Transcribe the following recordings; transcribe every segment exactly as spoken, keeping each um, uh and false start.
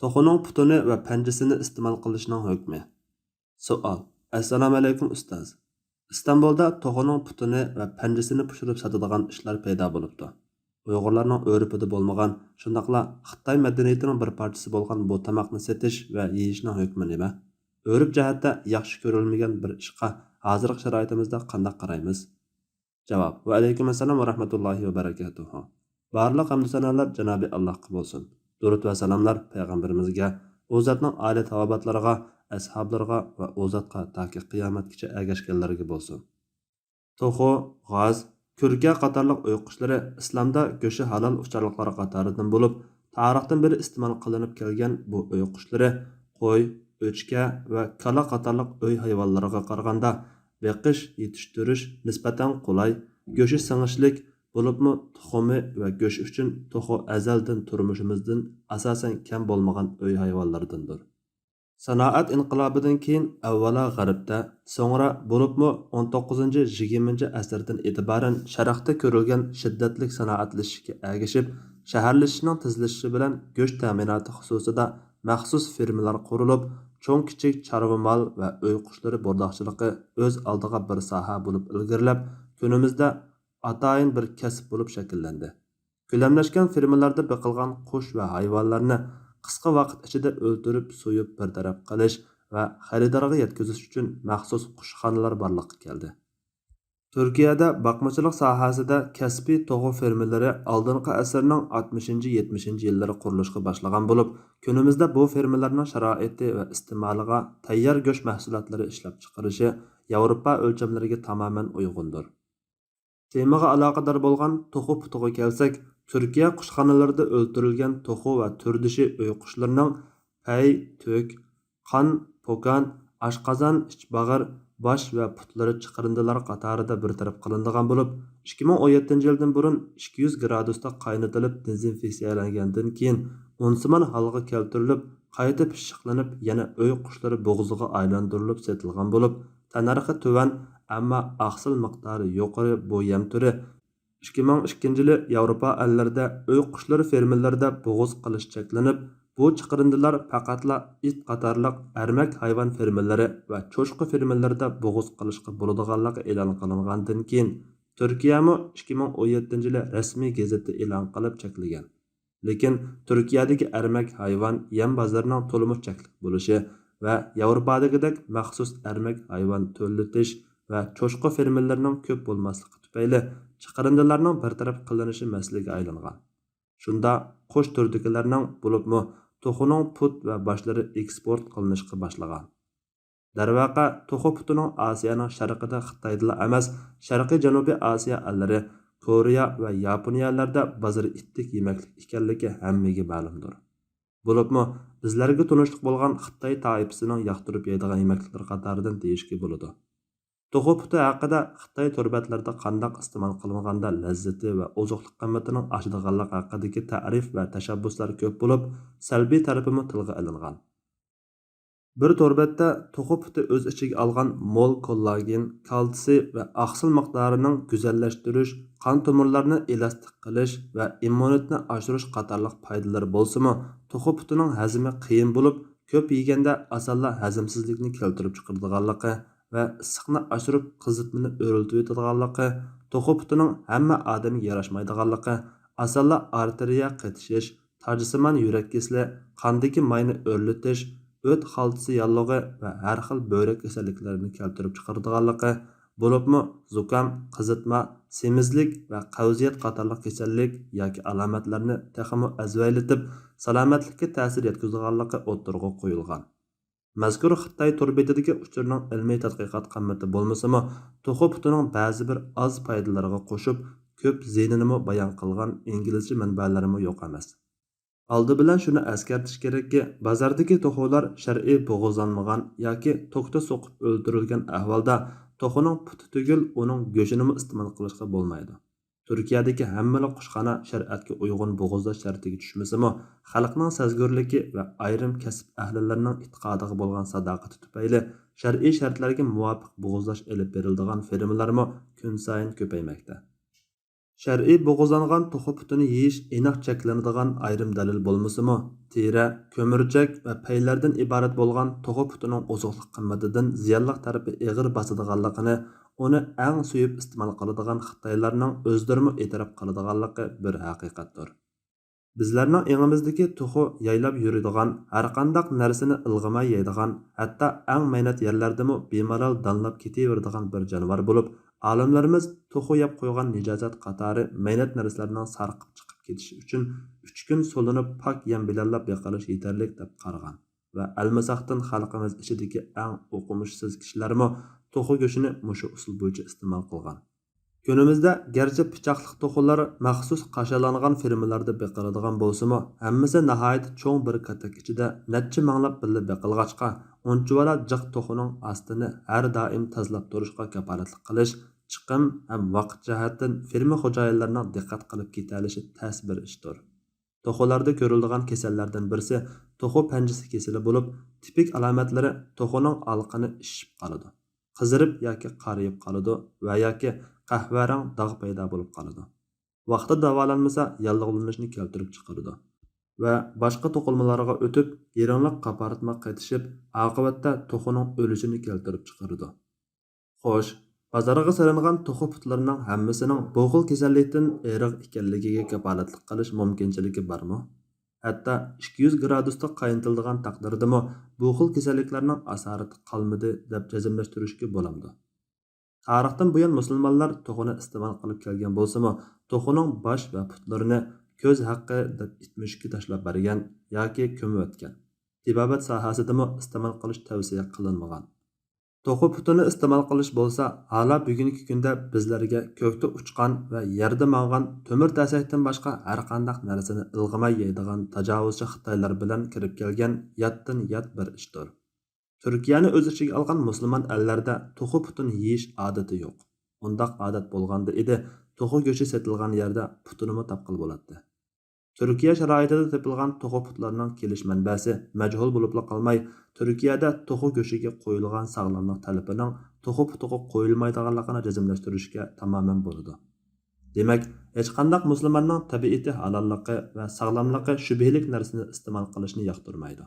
توخۇنىڭ پۇتىنى ۋە پەنجىسىنى ئىستېمال قىلىشنىڭ ھۆكمى. سوئال. ئەسسالامۇئەلەيكۇم ئۇستاز. ئىستانبۇلدا توخۇنىڭ پۇتىنى ۋە پەنجىسىنى پىشۇرۇپ ساتىدىغان ئىشلار پەيدا بولۇپتۇ. ئۇيغۇرلارنىڭ ئۆرپىدە بولمىغان، شۇنداقلا خىتاي مەدەنىيىتىنىڭ بىر پارچىسى بولغان بۇ تاماقنى سېتىش ۋە يېيىشنىڭ ھۆكمى نېمە؟ ئۆرپ جەھەتتە ياخشى كۆرۈلمىگەن بىر ئىشقا ھازىرقى شارائىتىمىزدا قانداق قارايمىز؟ جاۋاب. ۋەئەلەيكۇم ئەسسالام ۋە رەھمەتۇللاھى ۋە بەرەكاتۇھۇ. بارلىق ھەمدۇ سانالار جانابى ئاللاھقا بولسۇن. دۇرۇت ۋە سالاملار پەيغەمبىرىمىزگە، ئۇ زاتنىڭ ئالىي تاۋابىئاتلىرىغا، ئەسھابلىرىغا ۋە ئۇ زاتقا تاكى قىيامەتكىچە ئەگەشكەنلەرگە بولسۇن. توخۇ، غاز، كۈركە قاتارلىق ئۆي قۇشلىرى ئىسلامدا گۆشى ھالال ئوچارلىقلار قاتارىدىن بولۇپ، تارىختىن بېرى ئىستېمال قىلىنىپ كەلگەن بۇ ئۆي قۇشلىرى قوي، ئۆچكە ۋە كالا قاتارلىق ئۆي ھايۋانلىرىغا قارىغاندا بېقىش، يېتىشتۈرۈش نىسبەتەن قولاي، گۆشى سىڭىشلىك، بولۇپمۇ تۇخۇمى ۋە گۆشى ئۈچۈن توخۇ ئەزەلدىن تۇرمۇشىمىزدىن ئاساسەن كەم بولمىغان ئۆي ھايۋانلىرىدىندۇر. سانائەت ئىنقىلابىدىن كېيىن ئەۋۋەلا غەربتە، سوڭرا بولۇپمۇ ئون توققۇزىنچى، يىگىرمىنچى ئەسىردىن ئېتىبارەن شەرقتە كۆرۈلگەن شىددەتلىك سانائەتلىشىشكە ئەگىشىپ، شەھەرلىشىشنىڭ تېزلىشىشى بىلەن گۆش تەمىناتى خۇسۇسىدا مەخسۇس فېرمىلار قۇرۇلۇپ، چوڭ-كىچىك چارۋا مال ۋە ئۆي قۇشلىرى بورداقچىلىقى ئۆز ئالدىغا بىر ساھە بولۇپ ئىلگىرىلەپ، كۈنىمىزدە ئاتايىن بىر كەسىپ بولۇپ شەكىللەندى. كۆلەملەشكەن فېرمىلاردا بېقىلغان قۇش ۋە ھايۋانلارنى قىسقا ۋاقىت ئىچىدە ئۆلتۈرۈپ، سويۇپ بىر تەرەپ قىلىش ۋە خېرىدارغا يەتكۈزۈش ئۈچۈن مەخسۇس قۇشخانىلار بارلىققا كەلدى. تۈركىيەدە باقمىچىلىق ساھەسىدە كەسپىي توخۇ فېرمىلىرى ئالدىنقى ئەسىرنىڭ ئاتمىشىنچى، يەتمىشىنچى يىللىرى قۇرۇلۇشقا باشلىغان بولۇپ، كۈنىمىزدە بۇ فېرمىلارنىڭ شارائىتى ۋە ئىستېمالىغا تەييار گۆش مەھسۇلاتلىرى ئىشلەپچىقىرىشى ياۋروپا ئۆلچەملىرىگە تامامەن ئۇيغۇندۇر. تېمىغا ئالاقىدار بولغان توخۇ پۇتىغا كەلسەك، تۈركىيە قۇشخانىلىرىدا ئۆلتۈرۈلگەن توخۇ ۋە تۈردىشى ئۆي قۇشلىرىنىڭ پەي، تۈك، قان، پوكان، ئاشقازان، ئىچ باغىر، باش ۋە پۇتلىرى چىقىرىندىلار قاتارىدا بىر تەرەپ قىلىنىدىغان بولۇپ، ئىككى مىڭ ئون يەتتىنچى يىلدىن بۇرۇن ئىككى يۈز گرادۇستا قاينىتىلىپ دېزىنفېكسىيەلەنگەندىن كېيىن، ئۇنسىمان ھالغا كەلتۈرۈلۈپ، قايتا پىششىقلىنىپ، يەنە ئۆي قۇشلىرى بوغۇزىغا ئايلاندۇرۇلۇپ سېتىلغان بولۇپ، تەننەرخى تۆۋەن، ئەمما ئاقسىل مىقدارى يۇقىرى بۇ يەم تۈرى ئىككى مىڭ ئىككىنچى يىلى ياۋروپا ئەللىرىدە ئۆي قۇشلىرى فېرمىلىرىدا بوغۇز قىلىش چەكلىنىپ، بۇ چىقىرىندىلار پەقەتلا ئىت قاتارلىق ئەرمەك ھايۋان فېرمىلىرى ۋە چوشقا فېرمىلىرىدا بوغۇز قىلىشقا بولىدىغانلىقى ئېلان قىلىنغاندىن كېيىن، تۈركىيەمۇ ئىككى مىڭ ئون يەتتىنچى يىلى رەسمىي گېزىتتە ئېلان قىلىپ چەكلىگەن. لېكىن تۈركىيەدىكى ئەرمەك ھايۋان يەم بازىرىنىڭ تولىمۇ چەكلىك بولۇشى ۋە ياۋروپادىكىدەك مەخسۇس ئەرمەك ھايۋان تۆلىتىش ۋە چوشقا فېرمىلىرىنىڭ كۆپ بولماسلىقى تۈپەيلى، چىقىرىندىلارنىڭ بىر تەرەپ قىلىنىشى مەسىلىگە ئايلانغان. شۇنداق قۇش تۈرىدىكىلەرنىڭ، بولۇپمۇ توخۇنىڭ پۇت ۋە باشلىرى ئېكسپورت قىلىنىشقا باشلىغان. دەرۋەقە، توخۇ پۇتىنىڭ ئاسىيانىڭ شەرقىدە خىتايدىلا ئەمەس، شەرقىي جەنۇبىي ئاسىيا ئەللىرى، كورېيە ۋە ياپونىيەلەردە بازىرى ئىتتىك يېمەكلىك ئىكەنلىكى ھەممىگە مەلۇمدۇر. بولۇپمۇ بىزلەرگە تونۇشلۇق بولغان خىتاي تائىپىسىنىڭ ياقتۇرۇپ يەيدىغان يېمەكلىكلىرى قاتارىدىن دېيىشكە بولىدۇ. توخۇ پۇتى ھەققىدە خىتاي تور بەتلىرىدە قانداق ئىستېمال قىلىنغاندا لەززىتى ۋە ئوزۇقلۇق قىممىتىنىڭ ئاشىدىغانلىقى ھەققىدىكى تەرىپ ۋە تەشەببۇسلار كۆپ بولۇپ، سەلبىي تەرىپىمۇ تىلغا ئېلىنغان. بىر تور بەتتە توخۇ پۇتى ئۆز ئىچىگە ئالغان مول كوللاگېن، كالتسىي ۋە ئاقسىل مىقدارىنىڭ گۈزەللەشتۈرۈش، قان تومۇرلارنى ئېلاستىك قىلىش ۋە ئىممۇنىتېتنى ئاشۇرۇش قاتارلىق پايدىلىرى بولسىمۇ، توخۇ پۇتىنىڭ ھەزىمى قىيىن بولۇپ، كۆپ يېگەندە ئاسانلا ھەزىمسىزلىكنى كەلتۈرۈپ چىقىرىدىغانلىقى ۋە ئىسسىقنى ئاشۇرۇپ قىزىتمىنى ئۆرلىتىۋېتىدىغانلىقى، توخۇ پۇتىنىڭ ھەممە ئادەمگە ياراشمايدىغانلىقى، ئاسانلا ئارتېرىيە قېتىشىش، تاجسىمان يۈرەك كېسىلى، قاندىكى ماينى ئۆرلىتىش، ئۆت خالتىسى ياللۇغى ۋە ھەر خىل بۆرەك كېسەللىكلىرىنى كەلتۈرۈپ چىقىرىدىغانلىقى، بولۇپمۇ زۇكام، قىزىتما، سېمىزلىك ۋە قەۋزىيەت قاتارلىق كېسەللىك ياكى ئالامەتلەرنى تېخىمۇ ئەزۋەيلىتىپ، سالامەتلىككە تەسىر يەتكۈزىدىغانلىقى ئوتتۇرىغا قويۇلغان. مەزكۇر خىتاي تور بېتىدىكى ئۇچۇرنىڭ ئىلمىي تەتقىقات قىممىتى بولمىسىمۇ، توخۇ پۇتىنىڭ بەزى بىر ئاز پايدىلىرىغا قوشۇپ، كۆپ زىيىنىنىمۇ بايان قىلغان ئىنگلىزچە مەنبەلەرمۇ يوق ئەمەس. ئالدى بىلەن شۇنى ئەسكەرتىش كېرەككى، بازاردىكى توخۇلار شەرئىي بوغۇزلانمىغان ياكى توكتا سوقۇپ ئۆلتۈرۈلگەن ئەھۋالدا توخۇنىڭ پۇتى تۈگۈل، ئۇنىڭ گۆشىنىمۇ ئىستېمال قىلىشقا بولمايدۇ. تۈركىيەدىكى ھەممىلا قۇشخانا شەرىئەتكە ئۇيغۇن بوغۇزلاش شەرتىگە چۈشمىسىمۇ، خەلقنىڭ سەزگۈرلۈكى ۋە ئايرىم كەسىپ ئەھلىلىرىنىڭ ئېتىقادىغا بولغان ساداقىتى تۈپەيلى شەرئىي شەرتلەرگە مۇۋاپىق بوغۇزلاش ئېلىپ بېرىلىدىغان فېرمىلارمۇ كۈنسايىن كۆپەيمەكتە. شەرئىي بوغۇزلانغان توخۇ پۇتىنى يېيىش ئېنىق چەكلىنىدىغان ئايرىم دەلىل بولمىسىمۇ، تېرە، كۆمۈرچەك ۋە پەيلەردىن ئىبارەت بولغان توخۇ پۇتىنىڭ ئوزۇقلۇق قىممىتىدىن زىيانلىق تەرىپى ئېغىر باسىدىغانلىقىنى ئۇنى ئەڭ سۆيۈپ ئىستېمال قىلىدىغان خىتايلارنىڭ ئۆزلىرىمۇ ئېتىراپ قىلىدىغانلىقى بىر ھەقىقەتتۇر. بىزلەرنىڭ ئېڭىمىزدىكى توخۇ يايلاپ يۈرىدىغان، ھەرقانداق نەرسىنى ئىلغىماي يەيدىغان، ھەتتا ئەڭ مەينەت يەرلەردىمۇ بىمالال دانلاپ كېتىۋېرىدىغان بىر جانىۋار بولۇپ، ئالىملىرىمىز توخۇ يەپ قويغان نىجاسەت قاتارى مەينەت نەرسىلەرنىڭ سارقىپ چىقىپ كېتىشى ئۈچۈن ئۈچ كۈن سولىنىپ پاك يەم بىلەنلا بېقىلىش يېتەرلىك دەپ قارىغان ۋە ئەلمىساقتىن خەلقىمىز ئىچىدىكى ئەڭ ئوقۇمۇشسىز كىشىلەرمۇ توخۇ گۆشىنى مۇشۇ ئۇسۇل بويىچە ئىستېمال قىلغان. كۈنىمىزدە گەرچە پىچاقلىق توخۇلار مەخسۇس قاشالانغان فېرمىلاردا بېقىلىدىغان بولسىمۇ، ھەممىسى ناھايىتى چوڭ بىر كاتەك ئىچىدە نەچچە مىڭلاپ بىللە بېقىلغاچقا، ئۇنچىۋالا جىق توخۇنىڭ ئاستىنى ھەر دائىم تازىلاپ تۇرۇشقا كاپالەتلىك قىلىش، چىقىم ھەم ۋاقىت جەھەتتىن فېرما خوجايىنلىرىنىڭ دىققەت قىلىپ كېتەلىشى تەس بىر ئىشتۇر. توخۇلاردە كۆرۈلىدىغان كېسەللەردىن بىرسى توخۇ پەنجىسى كېسىلى بولۇپ، تىپىك ئالامەتلىرى توخۇنىڭ ئالىقىنى ئىششىپ قالىدۇ، قىزىرىپ ياكى قارىيىپ قالىدۇ ۋە ياكى قەھۋەرەڭ داغ پەيدا بولۇپ قالىدۇ. ۋاقتىدا داۋالانمىسا، ياللۇغلىنىشنى كەلتۈرۈپ چىقىرىدۇ ۋە باشقا توقۇلمىلارغا ئۆتۈپ، يىرىڭلىق قاپارتما قېتىشىپ، ئاقىۋەتتە توخۇنىڭ ئۆلۈشىنى كەلتۈرۈپ چىقىرىدۇ. خوش، بازارغا سېلىنغان توخۇ پۇتلىرىنىڭ ھەممىسىنىڭ بۇ خىل كېسەللىكتىن ئېرىق ئىكەنلىكىگە كاپالەتلىك قىلىش مۇمكىنچىلىكى بارمۇ؟ ھەتتا ئىككى يۈز گرادۇستا قاينىتىلىدىغان تەقدىردىمۇ بۇ خىل كېسەللىكلەرنىڭ ئاسارىتى قالمىدى دەپ جەزملەشتۈرۈشكە بولامدۇ؟ تارىختىن بۇيان مۇسۇلمانلار توخۇنى ئىستېمال قىلىپ كەلگەن بولسىمۇ، توخۇنىڭ باش ۋە پۇتلىرىنى كۆز ھەققى دەپ ئىت مۈشۈككە تاشلاپ بەرگەن ياكى كۆمۈۋەتكەن. تېبابەت ساھەسىدىمۇ ئىستېمال قىلىش تەۋسىيە قىلىنمىغان. توخۇ پۇتىنى ئىستېمال قىلىش بولسا، ھالا بۈگۈنكى كۈندە بىزلەرگە كۆكتە ئۇچقان ۋە يەردە ماڭغان تۆمۈر تەسەكتىن باشقا ھەرقانداق نەرسىنى ئىلغىماي يەيدىغان تاجاۋۇزچى خىتايلار بىلەن كىرىپ كەلگەن ياتتىن يات بىر ئىشتۇر. تۈركىيەنى ئۆز ئىچىگە ئالغان مۇسۇلمان ئەللەردە توخۇ پۇتىنى يېيىش ئادىتى يوق. ئۇنداق ئادەت بولغاندا ئىدى، توخۇ گۆشى سېتىلغان يەردە پۇتىنىمۇ تاپقىلى بولاتتى. تۈركىيە شارائىتىدا تېپىلغان توخۇ پۇتلىرىنىڭ كېلىش مەنبەسى مەجھۇل بولۇپلا قالماي، تۈركىيەدە توخۇ گۆشىگە قويۇلغان ساغلاملىق تەلىپىنىڭ توخۇ پۇتىغا قويۇلمايدىغانلىقىنى جەزملەشتۈرۈشكە تامامەن بولىدۇ. دېمەك، ھېچقانداق مۇسۇلماننىڭ تەبىئىتى ھالاللىقى ۋە ساغلاملىقى شۈبھىلىك نەرسىنى ئىستېمال قىلىشنى ياقتۇرمايدۇ.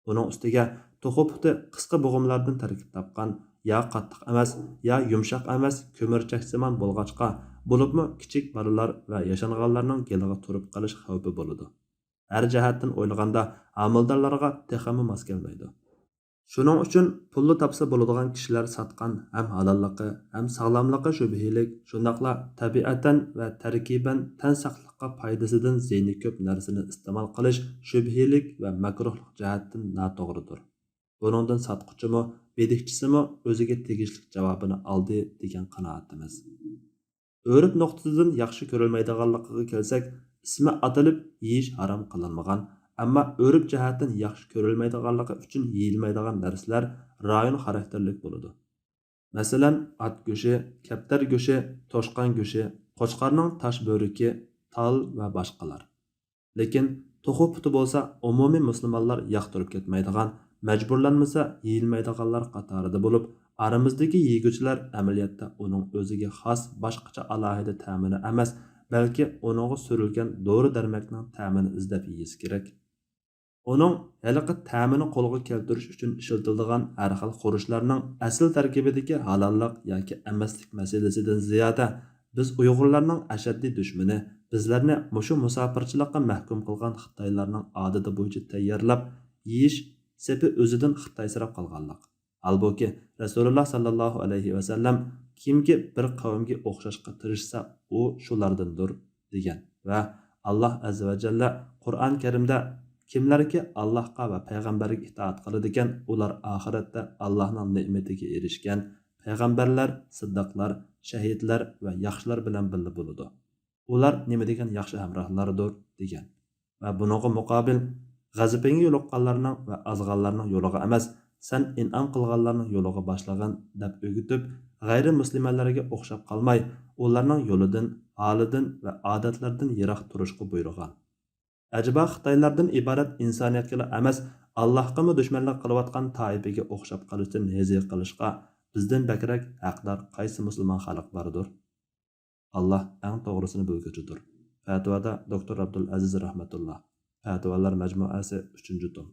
ئۇنىڭ ئۈستىگە توخۇ پۇتى قىسقا بوغۇملاردىن تەركىب تاپقان، يا قاتتىق ئەمەس، يا يۇمشاق ئەمەس، كۆمۈرچەكسىمان بولغاچقا، بولۇپمۇ كىچىك بالىلار ۋە ياشانغانلارنىڭ گېلىغا تۇرۇپ قېلىش خەۋپى بولىدۇ. ھەر جەھەتتىن ئويلىغاندا، ھامىلىدارلارغا تېخىمۇ ماس كەلمەيدۇ. شۇنىڭ ئۈچۈن پۇللا تاپسا بولىدىغان كىشىلەر ساتقان ھەم ھالاللىقى، ھەم ساغلاملىقى شۈبھىلىك، شۇنداقلا تەبىئەتەن ۋە تەركىبەن تەن ساقلىققا پايدىسىدىن زىيىنى كۆپ نەرسىنى ئىستېمال قىلىش شۈبھىلىك ۋە مەكرۇھلۇق جەھەتتىن ناتوغرىدۇر. بۇنىڭدىن ساتقۇچىمۇ، بېدىكچىسىمۇ ئۆزىگە تېگىشلىك جاۋابىنى ئالدى دېگەن قانائەتتىمىز. ئۆرپ نۇقتىسىدىن ياخشى كۆرۈلمەيدىغانلىقىغا كەلسەك، ئىسمى ئاتىلىپ يېيىش ھارام قىلىنمىغان، ئەمما ئۆرپ جەھەتتىن ياخشى كۆرۈلمەيدىغانلىقى ئۈچۈن يېيىلمەيدىغان نەرسىلەر رايون خاراكتېرلىك بولىدۇ. مەسىلەن، ئات گۆشى، كەپتەر گۆشى، توشقان گۆشى، قوچقارنىڭ تاش بۆرىكى، تال ۋە باشقىلار. لېكىن توخۇ پۇتى بولسا ئومۇمىي مۇسۇلمانلار ياقتۇرۇپ كەتمەيدىغان، مەجبۇرلانمىسا يېيىلمەيدىغانلار قاتارىدا بولۇپ، ئارىمىزدىكى يېگۈچىلەر ئەمەلىيەتتە ئۇنىڭ ئۆزىگە خاس باشقىچە ئالاھىدە تەمىنى ئەمەس، بەلكى ئۇنىڭغا سۈرۈلگەن دورا-دەرمەكنىڭ تەمىنى ئىزدەپ يېيىسى كېرەك. ئۇنىڭ ھېلىقى تەمىنى قولغا كەلتۈرۈش ئۈچۈن ئىشلىتىلىدىغان ھەر خىل خۇرۇچلارنىڭ ئەسلى تەركىبىدىكى ھالاللىق ياكى ئەمەسلىك مەسىلىسىدىن زىيادە، بىز ئۇيغۇرلارنىڭ ئەشەددىي دۈشمىنى، بىزلەرنى مۇشۇ مۇساپىرچىلىققا مەھكۇم قىلغان خىتايلارنىڭ ئادىتى بويىچە تەييارلاپ يېيىش سېپى ئۆزىدىن خىتايسىراپ قالغانلىق. ھالبۇكى، رەسۇلۇللا ساللاللاھۇ ئەلەيھى ۋەسەللەم، «كىمكى بىر قەۋمگە ئوخشاشقا تىرىشسا، ئۇ شۇلاردىندۇر» دېگەن ۋە ئاللا ئەززە ۋە جەللە قۇرئان كەرىمدە، «كىملەركى ئاللاھقا ۋە پەيغەمبەرگە ئىتائەت قىلىدىكەن، ئۇلار ئاخىرەتتە ئاللاھنىڭ نېمىتىگە ئېرىشكەن پەيغەمبەرلەر، سىددىقلار، شەھىدلەر ۋە ياخشىلار بىلەن بىللە بولىدۇ. ئۇلار نېمە دېگەن ياخشى ھەمراھلاردۇر» دېگەن. ۋە بۇنىڭغا مۇقابىل، «غەزىپىڭگە يولۇققانلارنىڭ ۋە ئازغانلارنىڭ يولىغا ئەمەس، سەن ئىنئام قىلغانلارنىڭ يولىغا باشلىغىن» دەپ ئۆگىتىپ، غەيرىي مۇسلىمانلارغا ئوخشاپ قالماي، ئۇلارنىڭ يولىدىن، ھالىدىن ۋە ئادەتلىرىدىن يىراق تۇرۇشقا بۇيرۇغان. ئەجەبا خىتايلاردىن ئىبارەت ئىنسانىيەتكىلا ئەمەس، ئاللاھقىمۇ دۈشمەنلىك قىلىۋاتقان تائىپىگە ئوخشاپ قېلىشتىن ھېزى قىلىشقا بىزدىن بەكرەك ھەقدار قايسى مۇسۇلمان خەلق باردۇر؟ ئاللا ئەڭ توغرىسىنى بىلگۈچىدۇر. پەتىۋادا دوكتور ئابدۇلئەزىز رەھمەتۇللا. پەتىۋالار مەجمۇئەسى، ئۈچىنچى توم.